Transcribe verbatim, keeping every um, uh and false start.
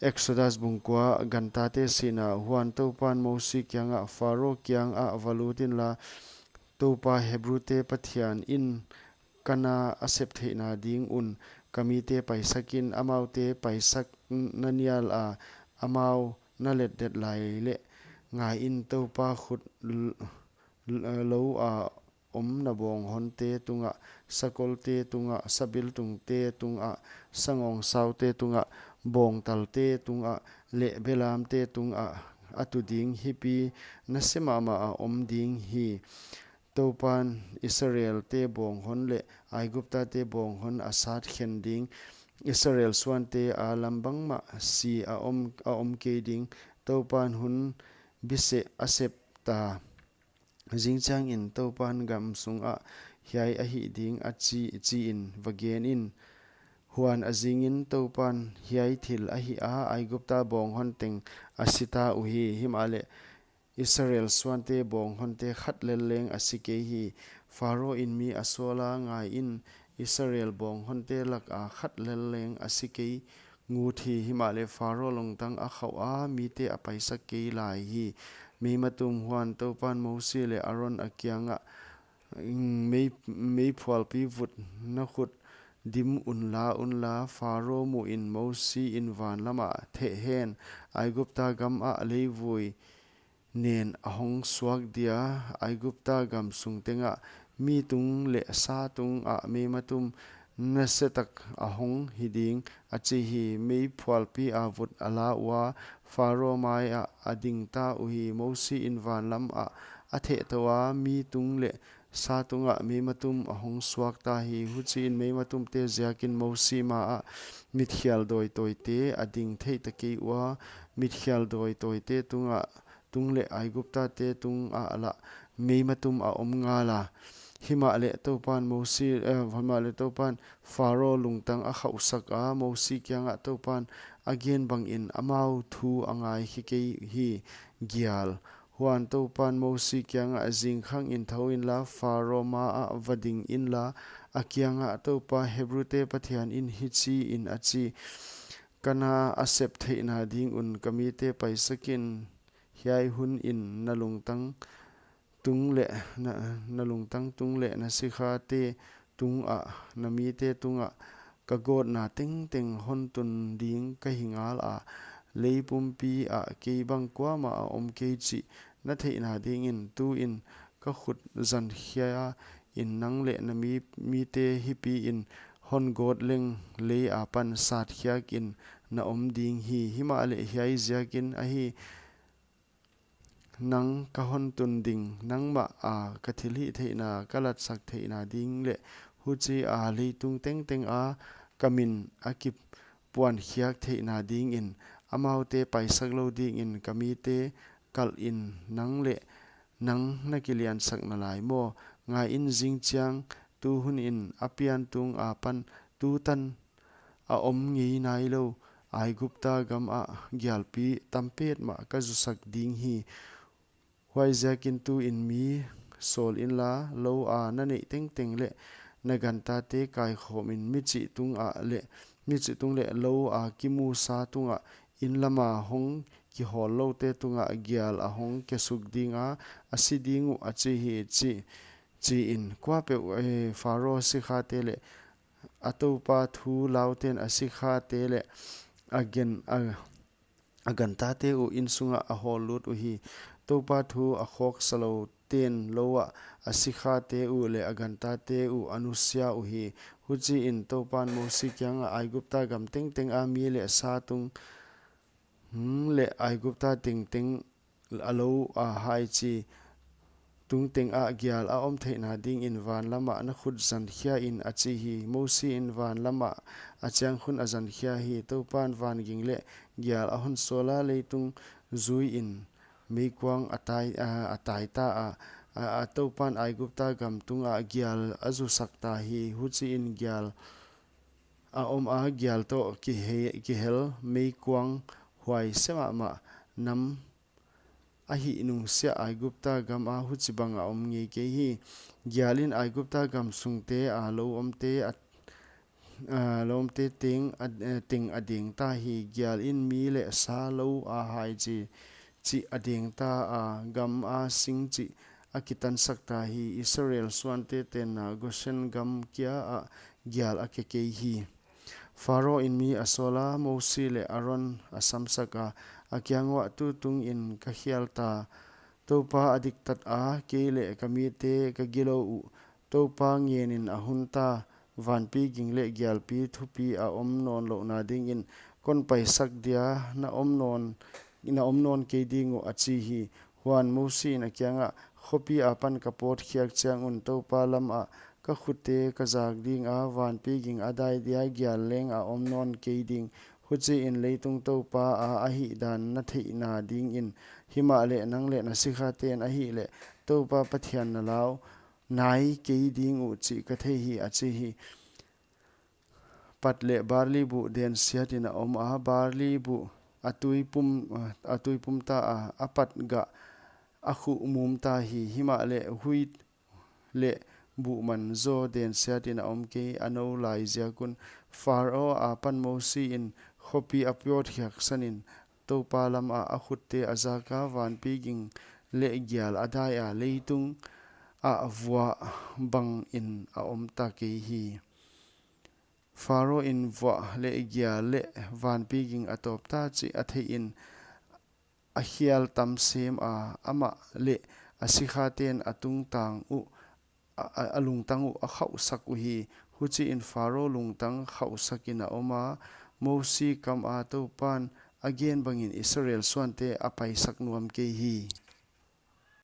Exodus bung kua. Gantate sihna. Huan Toupan Mosi kiangah, Faro kiangah va lut inla, Toupa Hebrute Pathian in ka na a sep theihna ding un ka mite paisak in, amaute paisak na nial a, amau na letdet lai leh, ngai in, Toupa khut l-, l-, lou a omna bawnghonte tungah, sakolte tungah, sabiltungte tungah, sangawngsaute tungah, bawngtalte tungah, leh belamte tungah a tu ding, hipi nasia mahmah a om ding hi. Toupan Israelte bawnghon leh Aiguptate bawnghon a sat khen ding. Israel suante a lam bangmah si a om, a om kei ding. Toupan hun biseh a sep ta. Zingchiangin Toupan gam sungah hiai a hih ding a chi, chi in va gen in. Huan a zingin Toupan hiai thil a hih a, Aigupta bawnghon teng a si ta uhi. Himahleh Israel suante bawnghonte khat lel leng a si kei hi. Faro in mi a sawl a, ngai in, Israel bawnghonte lak a khat lel leng a si kei ngut hi. Himahleh Faro lungtang a khauh a, mite a paisak kei lai hi. Meimatum. Huan Toupan Mosi leh Aron a kiangah, mei, meiphualpi vut na khut dim unla, unla, Faro muh in, Mosi in van lamah theh hen, Aigupta gam ah leivui nen a hong suak dia, Aigupta gam sung tengah, mi tung leh sa tungah, meimatum nasia tak a hong hi ding, a chi hi. Meiphualpi a vut a la ua, Faro mai ah a ding ta uhi. Mosi in van lamah a theh tou a, mi tung leh sa tungah meimatum a hong suak ta hi. Huchiin meimatumte ziakin Mosi ma ah mitkhial dawitawite a ding thei ta kei ua, mitkhial dawitawite tungah, tung leh Aiguptate tungah lah meimatum a om ngal a. Himahleh Toupan Mosi, eh, himahleh Toupan Faro lungtang a khauhsak a, Mosi kiangah Toupan a gen bangin amau thu a ngaikhe kei hi. Gial. Huan Toupan Mosi kiangah, zingkhang in thou inla, Faro ma ah va ding inla, a kiangah, Toupa Hebrute Pathian in hichiin a chi, ka na a sep theihna ding un ka mite paisak in, hiai hun in na lungtang tung leh na, na lungtang tung leh na sikhate tungah, na mite tungah ka gawtna tengteng hon tun ding ka hi ngal a, lei pumpi ah kei bang kuamah a om kei chih na theihna dingin, tuin ka khut zan khia in nang leh na mi, mite hipi in hon gawt leng lei apan sat khiak in na om ding hi. Himahleh hiai ziakin ahi, nang ka hon tun ding, nangmah a ka thilhihtheihna ka latsak theihna ding leh huchi a leitung tengteng a ka min a kipuan khiak theihna dingin, amaute paisak lou dingin ka mite kalh in nang leh nang na kiliansak nalai maw? Ngai in, zingchiang, tu hun in a pian tung apan tutan a om ngei nailou Aigupta gam ah gialpi tam petmah ka zusak ding hi. Huaiziakin tuin mi sawl inla, lou a na neih tengteng leh na gantate kaikhawm in, michih tung ah leh, michih tung leh lou a kimu sa tungah, inn lama hong kihawl loute tungah gial a hong kesuk ding a, a si ding uh, a chi hi, chi, chi in. Kuapeuh, eh, Faro sikhate leh a toupa thu lauten a sikhate leh a gen, a, a gantate uh inn sungah a hawl lut uhi. Toupa thu a khawksa louten lou ah a sikhate uh leh a gantate uh a nusia uhi. Huchiin Toupan Mosi kiangah, Aigupta gam tengteng a mi leh sa tung, hmm, leh Aigupta tengteng a lou a hai chi tungteng ah gial a om theihna dingin van lamah na khut zan khia in, a chi hi. Mosi in van lamah a chiang khun a zan khia hi. Toupan van ging leh gial a hon sawl a, leitung zui in meikuang a tai, a, a tai ta a, a, a Toupan Aigupta gam tungah gial a zusak ta hi. Huchiin gial a om a, gial toh kihe-, kihel meikuang huaisia mahmah, nam a hih nungsiah Aigupta gam ah huchibang a om ngei kei hi. Gial in Aigupta gam sungte a lou omte a, lawmte teng a dengta hi. Gial in mi leh sa lou a hai chi chih a dengta a, gam a sing chih a kitan sakta hi. Israel suante tenna Goshen gam kia ah gial a ke kei hi. Pharo in mi a sawla, Mosi leh Aron a samsak a, a kiang uah, Tutung in ka khialta, Toupa a diktat a, kei leh ka mite ka gilou uh. Toupa ngen in a hunta, vanpi ging leh gialpi thupi a om nawnlouhna dingin kon paisak dia, na om nawn kei ding uh, a chi hi. Huan Mosi in a kiangah, Khopi apan ka pawtkhiak chiang un Toupa lam ah ka khutte ka zak dinga, vanpi ging a dai dia, gial leng a om nawn kei ding. Huchiin leitung Toupa a a hihdan na theihna dingin; himahleh nang leh na sikhaten ahihleh Toupa Pathian na lau nai kei ding uh chih ka thei hi, a chi hi. Pat leh barli buh densiat in a oma, barli buh a tuipumta a, a pat gah a khuhmumta hi. Himahleh huih leh buh man jaw densiat in a om kei, a nou lai ziak un. Pharo apan Mosi in khopi a pawtkhiak sanin Toupa lam ah a khutte a zaka, vanpi ging leh gial a daia, leitung ah vuah bangin a omta kei hi. Pharo in vuah leh gial leh vanpi ging a tawpta chih a theihin a khial tam sema, amah leh a sikhaten a lungtang uh a khauhsak uhi. Huchiin Pharo lungtang khauhsakin a oma, Mosi kama Toupan a gen bangin Israel suante a paisak nuam kei hi.